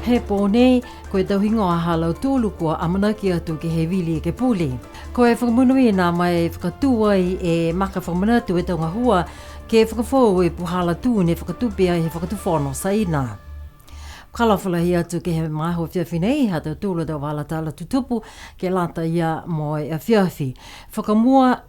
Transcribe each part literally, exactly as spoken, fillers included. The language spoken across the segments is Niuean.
He pō nei, ko e tau higoa ha lautolu kua amanaki atu ke he vili ekepule. Ko e fakamonuina mo e fakatū ai e maka fakamanatu e tau gahua, ke fakafoou e puhala tū ne fakatupe ai he Fakatufono Saina. Fakaalofa lahi atu ke he magaaho afiafi nei, ha tautolu a tau vala tala tutupu, ke lata ia mo e afiafi. Fakamua,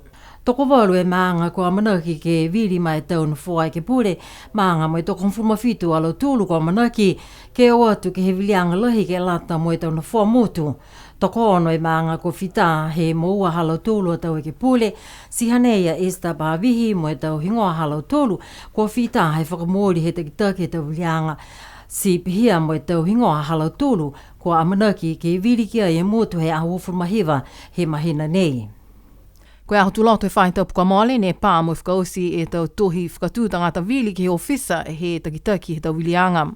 tokovalu e maaga kua amanaki ke vili ma e tau nofoa ekepule, maaga mo e tokohogofulu ma fitu a lautolu kua amanaki ke o atu ke he viliaga lahi ke lata mo e tau nofoa motu. Tokoono e maaga kua fita he moua ha lautolu a tau ekepule, ti hanei a Esther Pavihi mo e tau higoa ha lautolu kua fita he fakamooli he takitaki he tau viliaga. Ti pihia mo e tau higoa ha lautolu kua amanaki ke vili ki ai e motu he aho uafulu ma hiva he mahina nei. Ko e aho Tuloto he faahi tapu kua mole, ne pā mo e fakaoti e tau tohi fakatū tagata vili ke he ofisa he takitaki he tau viliaga.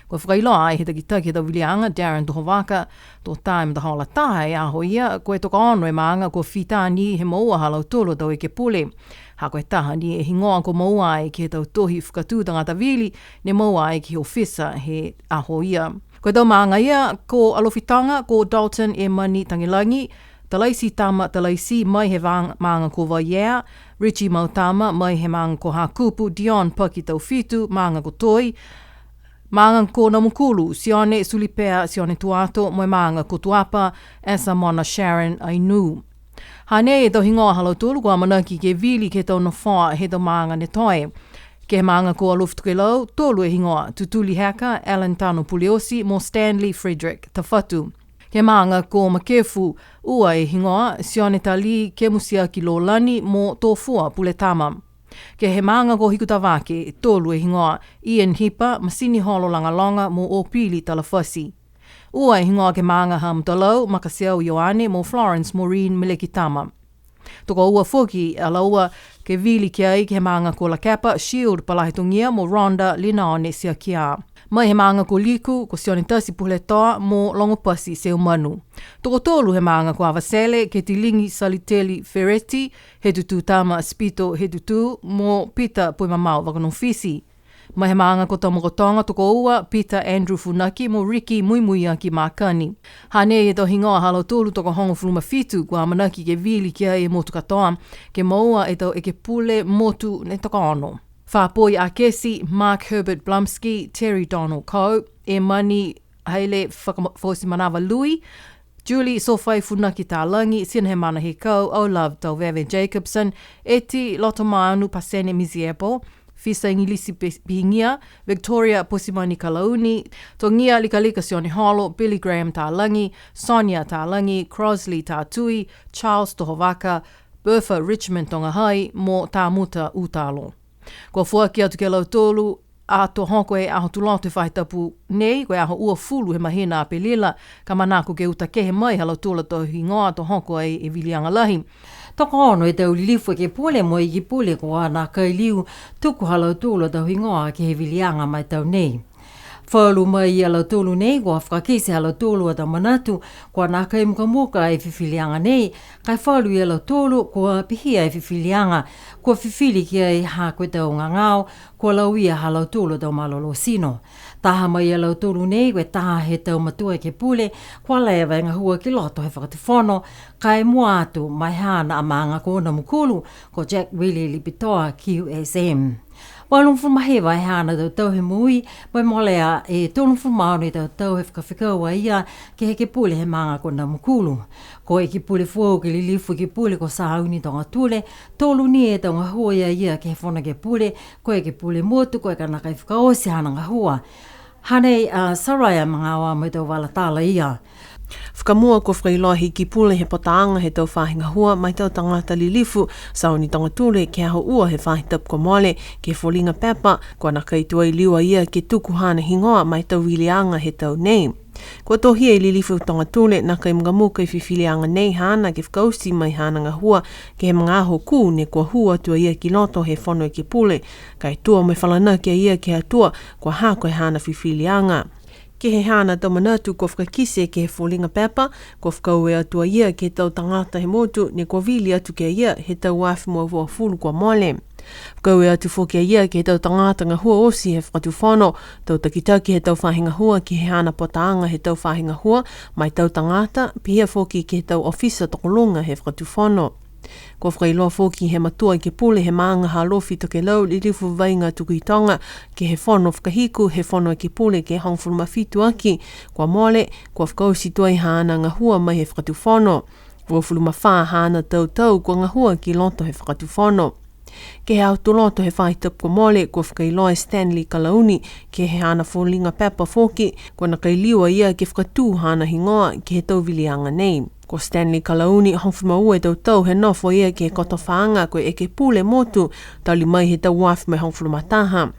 Kua fakailoa ai he takitaki he tau viliaga, Darren Tohovaka, to tā e matahola taha e aho ia, ko e tokoono e maaga kua fita ni he moua ha lautolu a tau ekepule. Ha ko e taha ni e higoa kua moua ai ke he tau tohi fakatū tagata vili, ne moua ai ke he ofisa he aho ia. Ko e tau maaga ia, ko Alofi Toga, ko Dalton Emani Tagelagi, Talaititama Talaiti mai he vang-, maaga ko Vaiea, Richie Mautama mai he maaga ko Hakupu, Dion Paki Taufitu, maaga ko Toi, maaga ko Namukulu, Sione Sulipea, Sione Tuato, mo e maaga ko Tuapa, Esa Mona Sharon Ainuu. Hanei e tau higoa ha lautolu kua amanaki ke vili ke he tau nofoa he tau maaga ne toe. Ke he maaga ko Alofi Tokelau, tolu e higoa, Tutuli Heka, Alan Tano Puleosi, mo Stanley Frederick Tafatu. Ke he maaga ko Makefu, ua e higoa, Sione Tali, Kemusiaki Lolani, mo Tofua Puletama. Ke he maaga ko Hikutavake, tolu e higoa, Ian Hipa, Masini Holo Lagaloga, mo Opili Talafasi. Ua e higoa ke he maaga ha Mutalau, Makaseau Ioane, mo Florence Maureen Melekitama. Tokoua foki a laua ke vili ki ai ke he maaga ko Lakepa, Shield Palahetogia mo Rhonda Linaone Siakia. Mai he maaga ko Liku, ko Sione Tasi Puheletoa mo Logopasi Seumanu. Tokotolu he maaga ko Avatele, Ketiligi Saliteli Fereti, Hetutū Tama Spito Hetutū mo Peter Puimamao Vakanofiti. Mai he maaga ko Tamakautoga tokoua, Peter Andrew Funaki mo Ricky Muimuiaki Makani. Hanei e tau higoa ha lautolu tokohogofulu ma fitu kua amanaki ke vili ki ai e motu katoa, ke moua e tau ekepule motu ne tokoono. Fapoi Akesi, Mark Herbert Blumsky, Terry Donald Coe, Emani Haile Faka-, Fosi Manava Lui, Julie Sofai Funaki Talagi, Sinahemana Hekau, O'Love Tauveve Jacobson, Eti Lotomaanu Pasene Miziepo, Fisa Igilisi Pe-, Pihigia, Victoria Posimani Kalauni, Togia Likalika Sione Holo, Billy Graham Talagi, Sonia Talagi, Crosley Tatui, Charles Tohovaka, Bertha Richmond Togahai, mo Tamuta Utalo. Kua foaki atu ki a lautolu, ato hoko e aho Tuloto he faahi tapu nei, ko e aho uafulu he mahina Apelila, ka manako ke uta kehe mai ha lautolu a tau higoa ato hoko ai e viliaga lahi. Tokoono e tau lilifu ekepule mo e iki pule kua nākai liu tuku ha lautolu a tau higoa ke he viliaga ma e tau nei. Falu mai ia lautolu nei, kua fakakite ha lautolu a tau manatu, kua nākai mukamuka e fifiliaga nei, ka e falu ia lautolu, kua pihia e fifiliaga, kua fifili ki ai ha ko e tau gagao, kua lauia ha lautolu a tau malolō tino. Taha mai ia lautolu nei, ko e taha he tau matua ekepule, kua leva e gahua ki loto he fakatufono, ka e mua atu, ma e haana a maaga ko Namukulu, ko Jack Willie Lipitoa Q S M. Valugofulu ma hiva e haana tau tau he moui, mo e molea e tolugofulu ma ono e tau tau he fakafekau a ia ke he ekepule he maaga ko Namukulu. Ko e ekepule foou ke lilifu ekepule ko Sauni Togatule, tolu ni e tau gahua ia ia ke he Fono Ekepule, ko e ekepule motu, ko e ka nākai fakaoti haana gahua. Hanei a Saraia Magaoa mo e tau vala tala ia. Fakamua kua fakailoa he iki pule he potaaga he tau faahi gahua ma e tau tagata lilifu, Sauni Togatule, ke he aho ua he faahi tapu kua mole, ke he foliga pepa, kua nākai tuai liu a ia ke tuku haana higoa ma e tau viliaga he tau nei. Kua tohia e lilifu Togatule, nākai mukamuka e fifiliaga nei haana ke fakaoti mai haana gahua, ke he magaaho kū ne kua hū atu a ia ki loto he Fono Ekepule, ka e tua mo e falanaki a ia ke he Atua, kua hako e haana fifiliaga. Ke he haana tau manatu kua fakakite ke he foliga pepa, kua fakaaue atu a ia ke he tau tagata he motu ne kua vili atu ki a ia he tau afe mo e uafulu kua mole. Fakaaue atu foki a ia ke he tau tagata gahua oti he fakatufono, tau takitaki he tau faahi gahua ke he haana potaaga he tau faahi gahua, mo e tau tagata, pihia foki ke he tau ofisa tokoluga he fakatufono. Kua fakailoa foki he matua ekepule he maaga ha Alofi Tokelau, Lilifu Vaiga Tukuitoga, ke he fono fakahiku he fono ekepule ke hogofulu ma fitu aki kua mole, kua fakaoti tuai haana gahua mai he fakatufono. Uafulu ma fā haana tau tau kua gahua ki loto he fakatufono. Ke he Aho Tuloto he faahi tapu kua mole, kua fakailoa e Stanley Kalauni ke he haana foliga pepa foki, kua nākai liu a ia ke fakatū haana higoa ke he tau viliaga nei. Ko Stanley Kalauni, hogofulu ma ua e tau tau he nofo a ia ke he kotofaaga ko e ekepule motu, tali mai he tau ua afe mo e hogofulu ma taha.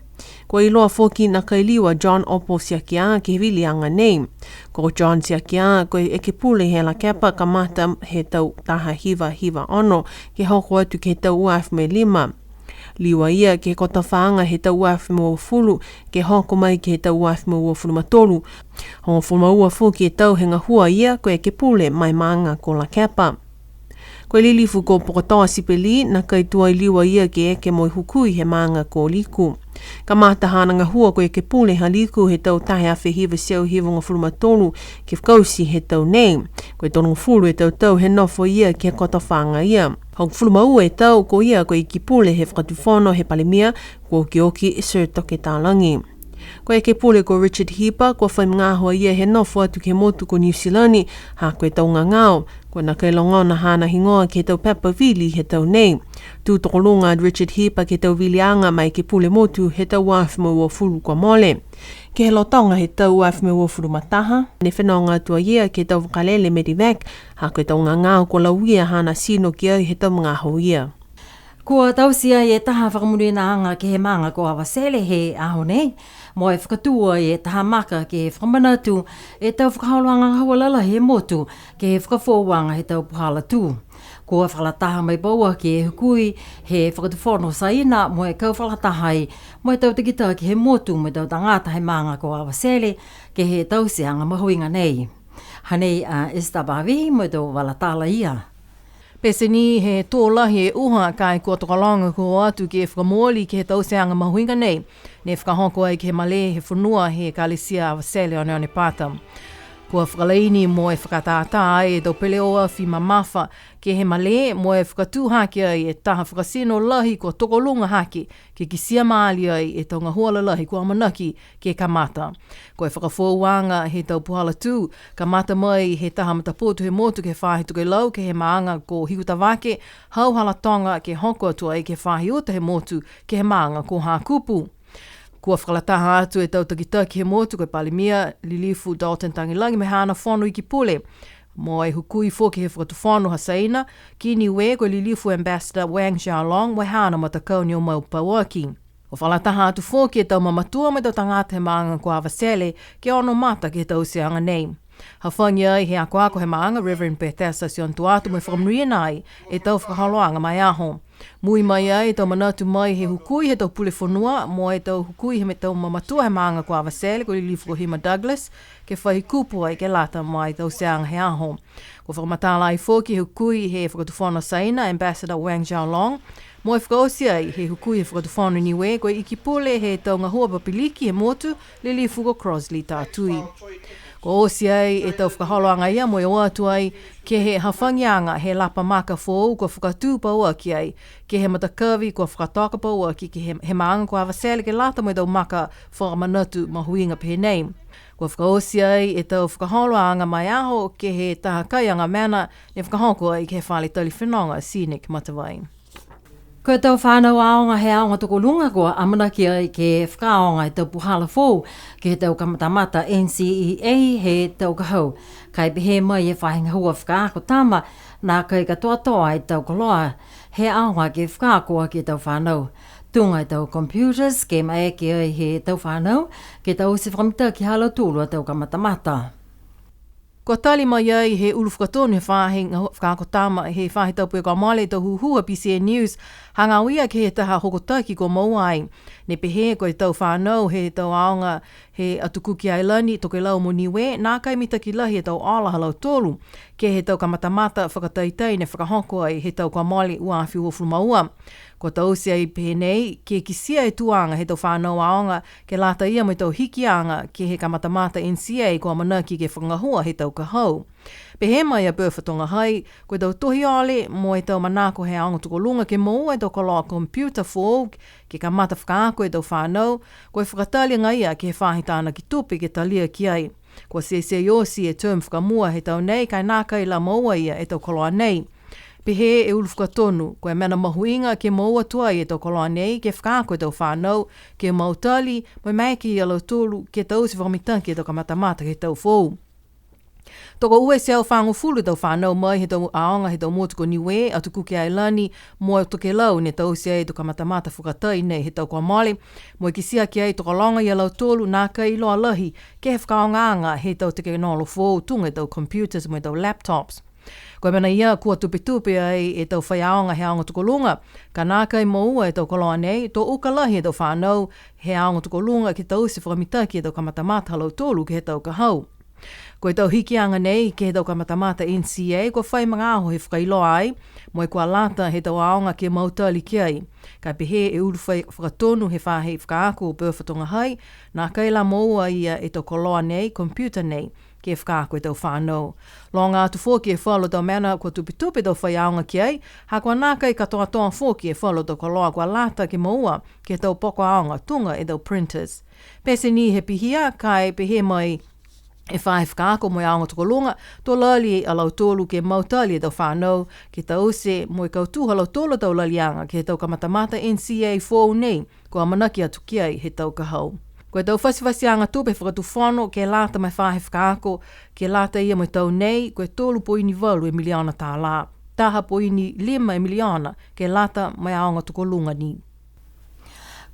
Kua iloa foki nākai liu a John Opal Tiakia ke he viliaga nei. Ko John Tiakia, ko e ekepule he Lakepa kamata he tau taha hiva hiva ono, ke hoko atu ke he tau ua afe mo e lima. Liu a ia ke he kotofaaga he tau ua afe mo e uafulu, ke hoko mai ke he tau ua afe mo e uafulu ma tolu. Hogofulu ma ua foki e tau he gahua a ia ko e ekepule ma e maaga ko Lakepa. Ko e lilifu ko Pokotoa Sipeli, nākai tuai liu a ia ke eke mo e hukui he maaga ko Liku. Kamata haana gahua ko e ekepule ha Liku he tau taha e afe hiva e teau hivagofulu ma tolu, ke fakaoti he tau nei. Ko e tolugofulu e tau tau he nofo a ia ke he kotofaaga ia. Hogofulu ma ua e tau ko ia ko e iki pule he fakatufono he Palemia, kua okioki Sir Toke Talagi. Ko e ekepule ko Richard Hipa, kua fai magaaho a ia he nofo atu ke he motu ko Niu Silani, ha ko e tau gagao. Kua nākai logona haana higoa ke he tau pepa vili he tau nei. Tū tokoluga a Richard Hipa ke he tau viliaga ma e ekepule motu he tau ua afe mo e uafulu kua mole. Ke he lotoga he tau ua afe mo e uafulu ma taha, ne fenoga atu a ia ke he tau vakalele Medevac, ha ko e tau gagao kua lauia haana tino ki ai he tau magaaho ia. Kua taute ai e taha fakamonuinaaga ke he maaga ko Avatele he aho nei, mo e fakatū ai e taha maka ke fakamanatu e tau fakaholoaga gahua lalahi he motu ke he fakafoouaga he tau puhala tū. Kua fakalataha mai pauaki e hukui he fakatufono Saina mo e kau fakalataha ai mo e tau takitaki he motu mo e tau tagata he maaga ko Avatele ke he tauteaga mahuiga nei. Hanei a Esther Pavihi mo e tau vala tala ia. Pete ni he tō lahi e uha, ka e kua tokologa kua o atu ke fakamooli ke he tauteaga mahuiga nei, ne fakahoko ai ke he malē he fonua he Ekalesia Avatele Oneonepata. Kua fakalaini mo e fakatātā ai e tau peleoafi mamafa ke he malē mo e fakatū hake ai e taha fakatino lahi kua tokoluga hake ke kitia maali ai e tau gahua lalahi kua amanaki ke kamata. Ko e fakafoouaga he tau puhala tū, kamata mai he taha matapotu he motu ke he faahi tokelau ke he maaga ko Hikutavake, Hau Halatoga ke hoko atu ai ke he faahi uta he motu ke he maaga ko Hakupu. Kua fakalataha atu e tau takitaki he motu ko e Palemia, Lilifu Dalton Tagelagi mo e haana fono iki pule. Mo e hukui foki he fakatufono ha Saina ki Niue ko e Lilifu Ambassador Wang Xiaolong mo e haana matakau ne o mai pauaki. Kua fakalataha atu foki e tau mamatua mo e tau tagata he maaga ko Avatele ke ono mata ke he tauteaga nei. Hafagi ai he akoako he maaga Reverend Bethesda Siontuatu mo e fakamonuina ai e tau fakaholoaga ma e aho. Mui mai ai e tau manatu mai he hukui he tau pule fonua mo e tau hukui he tau mamatua he maaga ko Avatele ko e Lilifu ko Hima Douglas ke fai kupu ai ke lata mo e tauteaga he aho. Kua fakamatala ai foki he hukui he fakatufono Saina, Ambassador Wang Xiaolong, mo e fakaoti ai he hukui he fakatufono Niue ko e iki pule he tau gahua papiliki he motu, Lilifu ko Crossley Tatui. Kua oti ai e tau fakaholoaga ia mo e o atu ai ke he hafagiaga he lapa maka foou kua fakatū pauaki ai ke he matakavi kua fakatoka pauaki ke he, he maaga ko Avatele ke lata mo e tau maka fakamanatu mahuiga pehē nei. Kua fakaoti ai e tau fakaholoaga ma e aho ke he taha kaiaga mena ne fakahoko ai ke he fale tali fenoga Scenic Matavai. Ko e tau fanau aoga he aoga tokoluga kua amanaki ai ke fakaaoga e tau puhala foou ke he tau kamatamata N C E A he tau ka hau. Ka e pehē mai e faahi gahua fakaako tama, nākai katoatoa e tau koloa he aoga ke fakaako aki e tau fanau. Tuga e tau computers ke maeke ai he tau fanau ke taute fakamitaki ha lautolu a tau kamatamata. Kua tali mai ai he ulu fakatonu he faahi ga-, fakaako tama he faahi tapu kua mole e tau hūhū a B C N News, hagaao ia ke he taha hokotaki kua moua ai. Ne pehē ko e tau fanau he tau aoga he Atu Kuki Ailani, Tokelau mo Niue, nākai mitaki lahi e tau ola ha lautolu ke he tau kamatamata fakataitai ne fakahoko ai he tau kua mole ua afe uafulu ma ua. Kua taute ai pehē nei, ke kitia e tuaga he tau fanau aoga, ke lata ia mo e tau hikiaga ke he kamatamata N C A kua amanaki ke fakagahua he tau ka hau. Pehē mai a Birtha Togahai, ko e tau tohi ole mo e tau manako he aoga tokoluga ke moua e tau koloa computer foou, ke kamata fakaako e tau fanau, ko e fakatali agaia ke he faahi tānaki tupe ke talia ki ai. Kua teitei oti e term fakamua he tau nei, ka e nākai la moua ia e tau koloa nei. Pehē e ulu fakatonu, ko e mena mahuiga ke moua tuai e tau koloa nei, ke fakaako e tau fanau, ke mautali, mo e maeke ia lautolu, ke taute fakamitaki e tau kamatamata ke he tau foou. Tokoua e teau fagofulu e tau fanau mai he tau aoga he tau motu ko Niue, Atu Kuki Ailani, mo Tokelau ne taute ai e tau kamatamata fakatai nei he tau kua mole, mo e kitia ki ai tokologa ia lautolu nākai iloa lahi ke he fakaaogaaga he tau tekenolosi foou tuga e tau computers mo e tau laptops. Ko e mena ia kua tupetupe ai e tau faiaoga he aoga tokoluga, ka nākai moua e tau koloa nei, to uka lahi e tau fanau he aoga tokoluga ke taute fakamitaki e tau kamatamata ha lautolu ke he tau ka hau. Ko e tau hikiaga nei ke he tau kamatamata N C A, kua fai magaaho he fakailoa ai, mo e kua lata he tau aoga ke mautali ki ai. Ka pehē e ulu fai fakatonu he faahi fakaako Birtha Togahai, nākai la moua ia e tau koloa nei, computer nei, ke fakaako e tau fanau. Loga atu foki e falu tau mena kua tupetupe tau faiaoga ki ai, ha kua nākai katoatoa foki e falu tau koloa kua lata ke moua ke he tau poko aoga tuga e tau printers. Pete ni he pihia, ka e pehē mai e faahi fakaako mo e aoga tokoluga, to lali a lautolu ke mautali e tau fanau, ke taute mo e kautū ha lautolu a tau laliaga ke he tau kamatamata N C A foou nei, kua amanaki atu ki ai he tau ka hau. Ko e tau fatifatiaga tupe fakatufono ke lata mo e faahi fakaako, ke lata ia mo e tau nei, ko e tolu poini valu e miliona tālā, taha poini lima e miliona ke lata mo e aoga tokoluga ni.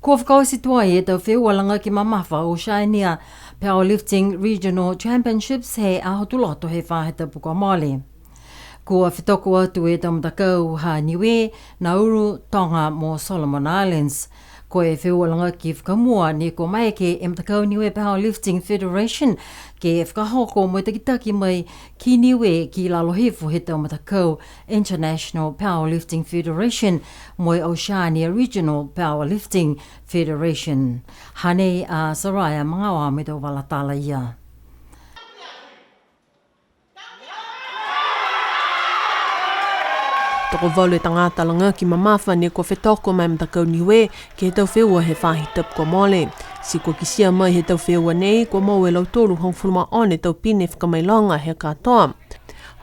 Kua fakaoti tuai e tau feua lagaki mamafa Oceania Powerlifting Regional Championships he aho Tuloto he faahi tapu kua mole. Kua fetoko atu e tau matakau ha Niue, Nauru, Toga mo Solomon Islands. Ko e feua lagaki fakamua ne kua maeke e matakau Niue Powerlifting Federation ke fakahoko mo e takitaki mai ki Niue ki lalo hifo he tau matakau International Powerlifting Federation mo e Oceania Regional Powerlifting Federation. Hanei a Soraya Magaoa mo e tau vala tala ia. Tokovalu e tagata lagaki mamafa ne kua fetoko ma e matakau Niue ke he tau feua he faahi tapu kua mole. Ti kua kitia mai he tau feua nei, kua moua e lautolu hogofulu ma ono e tau pine fakamailoga he katoa,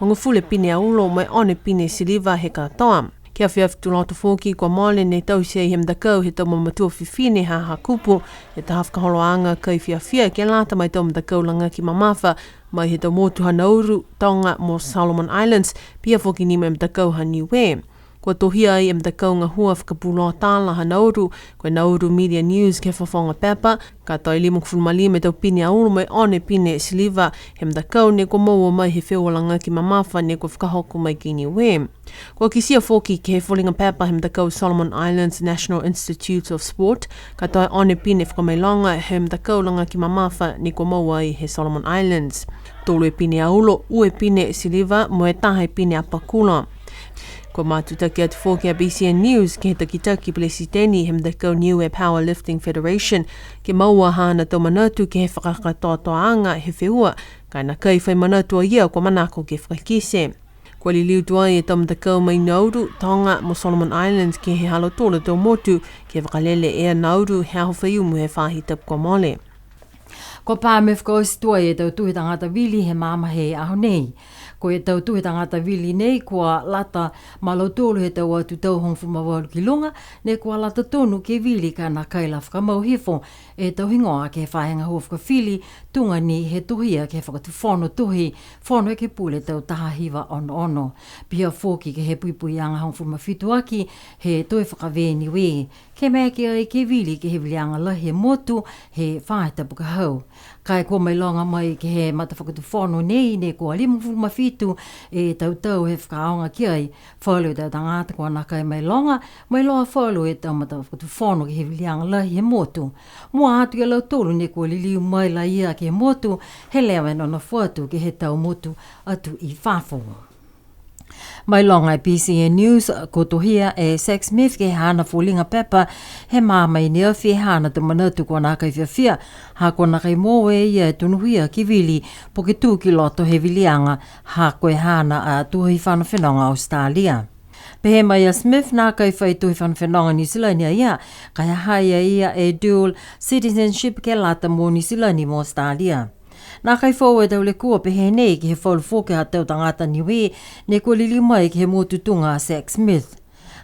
hogofulu e pine aulo mo e ono e pine siliva he katoa. Ke he afiafi Tuloto foki kua mole ne taute ai he matakau he tau mamatua fifine ha Hakupu e taha fakaholoaga kai fiafia ke lata mo e tau matakau lagaki mamafa mai he tau motu ha Nauru, Toga mo Solomon Islands, pihia foki ni mo e matakau ha Niue. Kua tohia ai e matakau gahua fakapuloa tala ha Nauru, ko e Nauru Media News ke he fofoga pepa, ka e limagofulu ma lima e tau pine aulo mo e ono e pine siliva he matakau ne kua moua mai he feua lagaki mamafa ne kua fakahoko mai ki Niue. Kua kitia foki ke he foliga pepa he matakau Solomon Islands National Institute of Sport, ka e ono e pine fakamailoga he matakau lagaki mamafa ne kua moua ai he Solomon Islands. Tolu e pine aulo, ua e pine siliva, mo e taha e pine apakula. Kua matutaki atu foki a B C N News ke he takitaki Pelesiteni he matakau Niue Powerlifting Federation, ke moua haana tau manatu ke he fakakatoatoaaga he feua, ka e nākai fai manatu a ia kua manako ke fakakite. Kua liliu tuai e tau matakau mai Nauru, Toga mo Solomon Islands ke he ha lautolu a tau motu, ke vakalele e a Nauru he aho Faiumu he faahi tapu kua mole. Kua pā mo e fakaoti tuai e tau tuhe tagata vili he magaaho he aho nei. Ko e tau tuhe tagata vili nei kua lata ma lautolu he tau atu tau hogofulu ma valu ki luga, ne kua lata tonu ke vili ka nākai la fakamau hifo e tau higoa ke he faahi gahua fakafili, tuga ni he tohia ke he Fakatufono Tohi Fono Ekepule tau taha hiva ono ono. Pihia foki ke he puipuiaga hogofulu ma fitu aki he toe fakavē Niue, ke maeke ai ke vili ke he viliaga lahi he motu he faahi tapu ka hau. Ka e kua mailoga mai ke he matafakatufono nei ne kua limagofulu ma fitu e tau tau he fakaaoga ki ai, falu e tau tagata kua nākai mailoga, mo e iloa falu e tau matafakatufono ke he viliaga lahi he motu. Mua atu ia lautolu ne kua liliu mai la ia ke he motu, he leva e nonofo atu ke he tau motu atu i fafo. Mailoga e BCN News, kua tohia e Zack Smith ke he haana foliga pepa he magaaho nei afi e haana tau manatu kua nākai fiafia, ha kua nākai moua e ia e tonuhia ke vili, po ke tū ki loto he viliaga, ha ko e haana a tohi fano fenoga Australia. Pehē mai a Smith nākai fai tohi fano fenoga Niu Silani a ia, ka e ha ha ia e dual citizenship ke lata mo Niu Silani mo Australia. Nākai foou e tau lekua pehē nei ke he falu foki a tau tagata Niue, ne kua liliu mai ke he motu tuga a Zack Smith.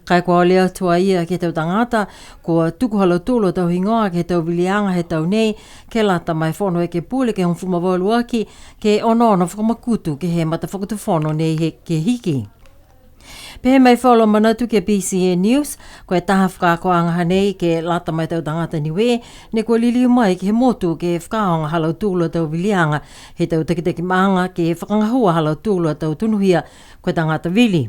Ka e kua ole atu a ia ke he tau tagata, kua tuku ha lautolu a tau higoa ke he tau viliaga he tau nei, ke lata mo e Fono Ekepule ke hogofulu ma valu aki, ke onoono fakamakutu ke he matafakatufono nei he, ke hiki. Pehē mai falu a manatu ke he BCN News, ko e taha fakaakoaga hanei ke lata mo e tau tagata Niue, ne kua liliu mai ke he motu ke fakaaoga ha lautolu a tau viliaga he tau takitaki maaga ke fakagahua ha lautolu a tau tonuhia ko e tagata vili.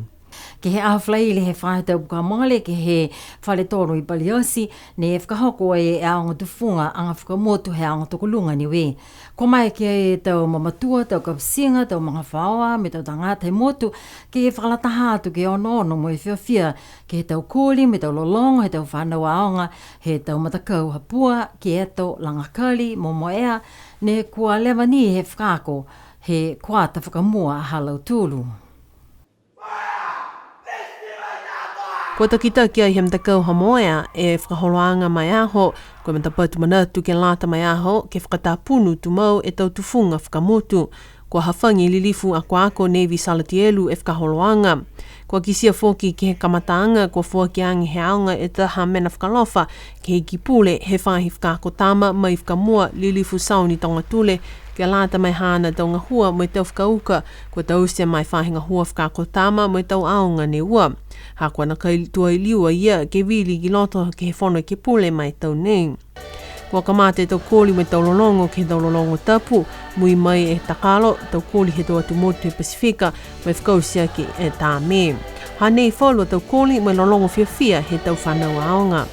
Ke he aho Falaile he faahi tapu kua mole ke he fale tonu i Paliati, ne fakahoko e aoga tufuga aga fakamotu he aoga tokoluga Niue. Kua maeke e tau mamatua, tau kapitiga, tau magafaoa, mo e tau tagata he motu, ke fakalataha atu ke onoono mo e fiafia ke he tau koli, mo e tau lologo, he tau fanau aoga, he tau matakau ha Pua, Kieto, Lagakali, mo Moea, ne kua leva ni he fakaako, he kuata fakamua ha lautolu. Kua takitaki ai he matakau ha Moea e fakaholoaga ma e aho, ko e matapatu manatu ke lata ma e aho, ke fakatapunu tumau e tau tufuga fakamotu. Kua hafagi e lilifu akoako Navy Salatielu e fakaholoaga. Kua kitia foki ke he kamataaga, kua foaki age he aoga e taha mena fakaalofa ke he Iki Pule he faahi fakaako tama mai fakamua, Lilifu Sauni Togatule, ke lata mo e haana tau gahua mo e tau fakauka, kua taute ma e faahi gahua fakaako tama mo e tau aoga ne ua. Ha kua nākai tua liu a ia ke vili ki loto ke he Fono Ekepule ma e tau nei. Kua kamata e tau koli mo e tau lologo ke he tau lologo tapu, mui mai e takalo, tau koli he tau atu motu he Pasifika, mo e fakaoti aki e tā mē. Hanei falu a tau koli mo e lologo fiafia he tau fanau aoga.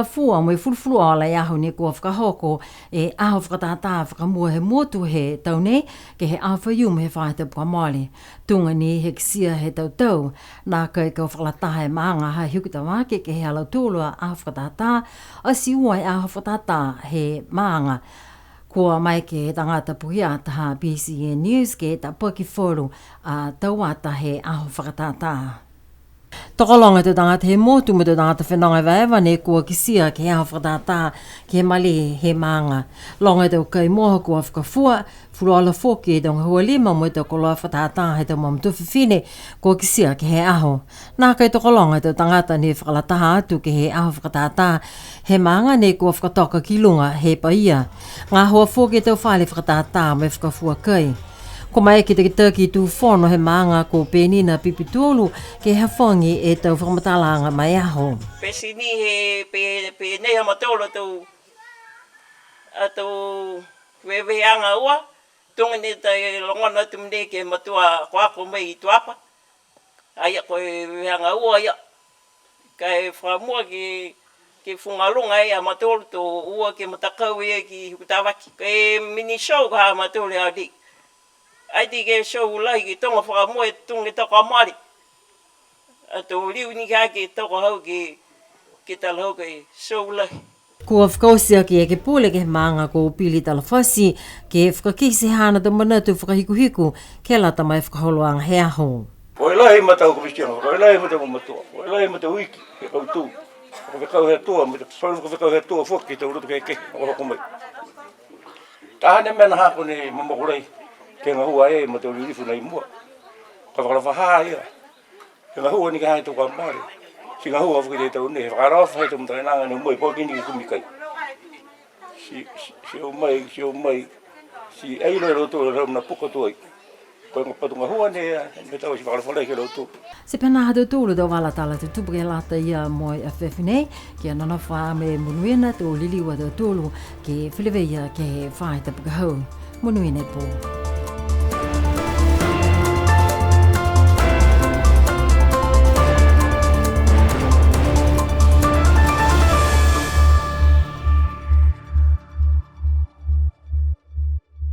Fua mo e fulufuluola e aho nei kua fakahoko e aho fakatātā fakamua he motu he tau nei, ke he aho Faiumu he faahi tapu kua mole. Tuga ni he kitia he tau tau, nākai kua fakalataha e maaga ha Hikutavake ke he ha lautolu a aho fakatātā, ati ua e aho fakatātā he maaga. Kua maeke he tagata puhi ata ha B C N News ke tapaki falu a tau ata he aho fakatātā. Tokologa e tau tagata he motu mo e tau tagata fenoga evaeva ne kua kitia ke he aho fakatātā ke he male he maaga. Loga e tau kai moa kua fakafua, fuluola foki e tau gahua lima mo e tau koloa fakatātā he tau mamatua fifine kua kitia ke he aho. Nākai tokologa e tau tagata ne fakalataha atu ke he aho fakatātā he maaga ne kua fakatoka ki luga he paia. Gahoa foki e tau fale fakatātā mo e fakafua kai. Kua maeke e takitaki tū fono he maaga ko Penina Pipitolu ke hafagi e tau fakamatalaaga ma e aho. Pete ni he pe-, pehē nei ha mautolu a tau, a tau veveheaga ua, tuga ni e tau logona atu nei ke he matua akoako mai i Tuapa. Ai a ko e veveheaga ua ia. Ka e fakamua ke, ke fugaluga e a mautolu to ua ke matakau ia ki Hikutavake. Ko e mini show ka ha mautolu he aho nei. Ai ti ke show lahi ke toga fakamua e tuga ke toka male. A to liu ni ka ke toka hau ke, ke talahau ke show lahi. Kua fakaoti aki e ekepule ke he maaga ko Pili Talafasi, ke fakakite haana tau manatu fakahikuhiku, ke lata mo e fakaholoaga he aho. Ko e lahi ma tau komitiaga, ko e lahi ma tau mamatua, ko e lahi ma tau iki, he kautū. Fakafekau he Atua, ma tau fakafekau he Atua foki, tau loto kehekehe, o hoko mai. Taha ni e mena ne hako ne mamako lahi, ke gahua e, ma tau lilifu nai mua. Ka fakalafa ha ia. He gahua ni ka ha e tau kua mole. Ti gahua foki e tau nei, he fakalafa he tau matakainaga ne o mai, po ke ni ke kumi kai. Ti, ti, ti o mai, ti o mai. Ti ai iloa e lautolu e rau na puka tuai. Ko e patu gahua nei, ne tau ti fakalafa lahi ke he lautolu. Ti pehē nā ha tautolu tau vala tala tutupu ke lata ia mo e afiafi nei, kia nonofo ā mo e monuina to liliu a tautolu ke feleveia ke he faahi tapu ka hau. Monuina e pō.